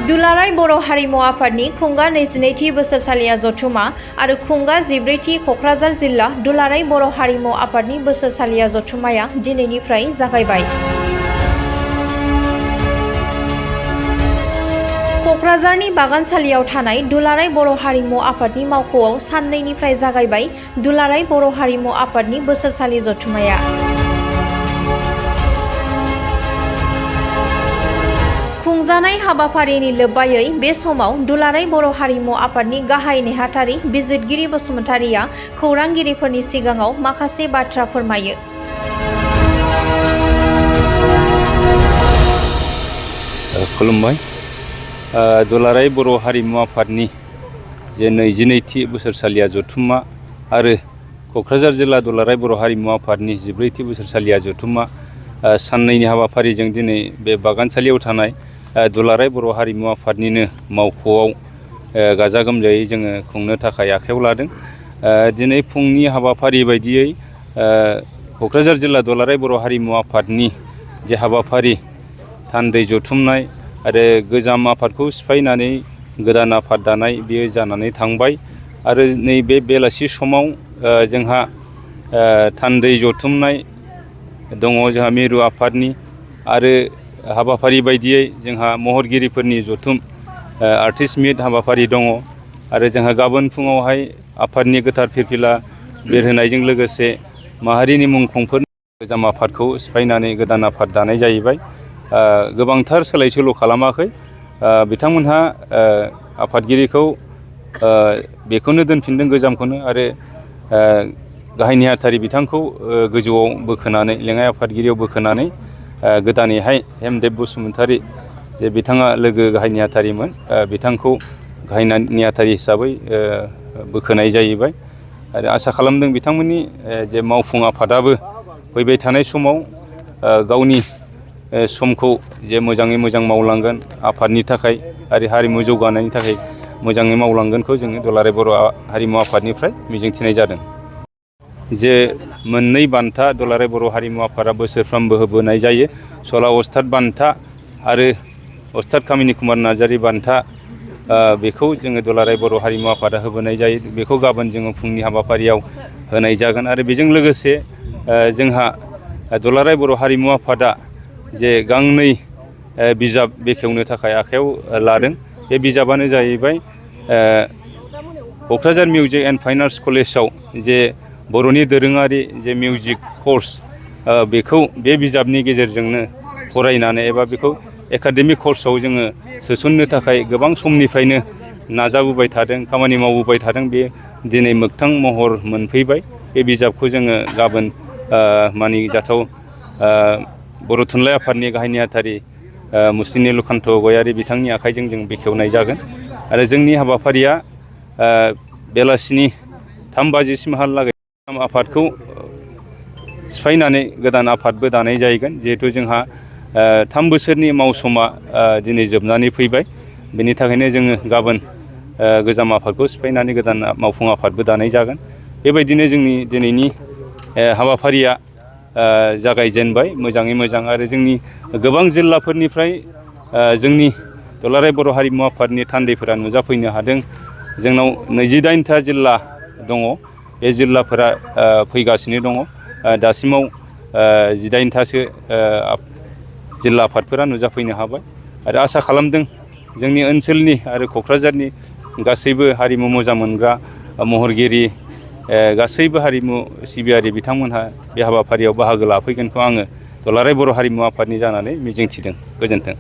दुलाराय बर' हारिमु आफादनि खुंगा 22थि बोसोरसालिया जथुमा आरो खुंगा 14थि क'क्राझार जिल्ला दुलाराय बर' हारिमु आफादनि बोसोरसालिया जथुमाया दिनैनिफ्राय जागायबाय। क'क्राझारनि बागानसालियाव थानाय दुलाराय बर' हारिमु आफादनि मावख'आव साननैनिफ्राय जागायबाय दुलाराय बर' हारिमु आफादनि बोसोरसालि जथुमाया। खुंजानाय हाबाफारिनि लोब्बायै बे समाव दुलाराय बर' हारिमु आफादनि गाहाय नेहाथारि बिजितगिरि बसुमतारिया खौरांगिरिफोरनि सिगाङाव माखासे बाथ्रा फोरमायो। खुलुमबाय। दुलाराय बर' हारिमु आफादनि जे 22थि बोसोरसालिया जथुमा आरो क'क्राझार जिल्ला दुलाराय बर' हारिमु आफादनि 14थि बोसोरसालिया जथुमा साननैनि हाबाफारिजों दिनै बे बागानसालियाव थानाय दुलाराय बर' हारिमु आफादनिनो मावख'आव गाजा गोमजायै जोङो खुंनो थाखाय आखायाव लादों। दिनै फुंनि हाबाफारि बायदियै क'क्राझार जिल्ला दुलाराय बर' हारिमु आफादनि जे हाबाफारि थान्दै जथुमनाय आरो गोजाम आफादखौ सिफायनानै गोदान आफाद दानाय बेयो जानानै थांबाय आरो नैबे बेलासि समाव जोंहा थान्दै जथुमनाय दङ जोंहा मिरु आफादनि आरो हाबाफारि बायदियै जोंहा महरगिरिफोरनि जथुम आर्टिस्ट मिट हाबाफारि दङ आरो जोंहा गाबोन फुङावहाय आफादनि गोथार फिरफिला बिरहोनायजों लोगोसे माहारिनि मुंख्लंफोरनि गोजाम आफादखौ सिफायनानै गोदान आफाद दानाय जाहैबाय। गोबांथार सोलाय सोल' खालामाखै। बिथांमोनहा आफादगिरिखौ बेखौनो दोनफिनदों गोजामखौनो आरो गाहाय नेहाथारि बिथांखौ गोजौआव बोखोनानै लेङाइ आफादगिरियाव बोखोनानै गोदानैहाय हेमदेब बसुमतारि जे बिथाङा लोगो गाहाय नेहाथारिमोन बिथांखौ गाहाय नेहाथारि हिसाबै बोखोनाय जाहैबाय आरो आसा खालामदों बिथांमोननि जे मावफुं आफादाबो फैबाय थानाय समाव गावनि समखौ जे मोजाङै मोजां मावलांगोन आफादनि थाखाय आरो हारिमु जौगानायनि थाखाय मोजाङै मावलांगोनखौ जोङो दुलाराय बर' हारिमु आफादनिफ्राय मिजिंथिनाय जादों। जे मोननै बान्था दुलाराय बर' हारिमु आफादा बोसोरफ्रोमबो होबोनाय जायो। सला अस्ताद बान्था आरो अस्ताद कामिनि कुमार नार्जारि बान्था बेखौ जोङो दुलाराय बर' हारिमु आफादा होबोनाय जायो। बेखौ गाबोन जोङो फुंनि हाबाफारियाव होनाय जागोन आरो बेजों लोगोसे जोंहा दुलाराय बर' हारिमु आफादा जे गांनै बिजाब बेखेवनो थाखाय आखायाव लादों। बे बिजाबानो जाहैबाय Kokrajhar music and fine arts कलेजाव जे बर'नि दोरोङारि जे मिउजिक कर्स बेखौ बे बिजाबनि गेजेरजोंनो फरायनानै एबा बेखौ एकाडेमिक कर्सआव जोङो सोसननो थाखाय गोबां समनिफ्रायनो नाजाबोबाय थादों खामानि मावबोबाय थादों। बे दिनै मोगथां महर मोनफैबाय। बे बिजाबखौ जोङो गाबोन मानिजाथाव बर' थुनलाइ आफादनि गाहाय नेहाथारि मुस्रि नीलकान्त गयारि बिथांनि आखाइजों जों बेखेवनाय जागोन आरो जोंनि हाबाफारिया बेलासिनि 3 बाजिसिमहालागै आफादखौ सिफायनानै गोदान आफादबो दानाय जाहैगोन। जिहेथु जोंहा 3 बोसोरनि मावसमा दिनै जोबनानै फैबाय। बेनि थाखायनो जोङो गाबोन गोजाम आफादखौ सिफायनानै गोदान मावफुं आफादबो दानाय जागोन। बेबायदिनो जोंनि दिनैनि हाबाफारिया जागायजेनबाय मोजाङै मोजां आरो जोंनि गोबां जिल्लाफोरनिफ्राय जोंनि दुलाराय बर' हारिमु आफादनि थान्दैफोरा नुजाफैनो हादों। जोंनाव 28था जिल्ला दङ। बे जिल्लाफोरा फैगासिनो दङ। दासिमाव 18थासो जिल्ला आफादफोरा नुजाफैनो हाबाय आरो आसा खालामदों जोंनि ओनसोलनि आरो क'क्राझारनि गासैबो हारिमु मोजां मोनग्रा महरगिरि गासैबो हारिमु सिबियारि बिथांमोनहा बे हाबाफारियाव बाहागो लाफैगोनखौ आङो दुलाराय बर' हारिमु आफादनि जानानै मिजिंथिदों। गोजोन्थों।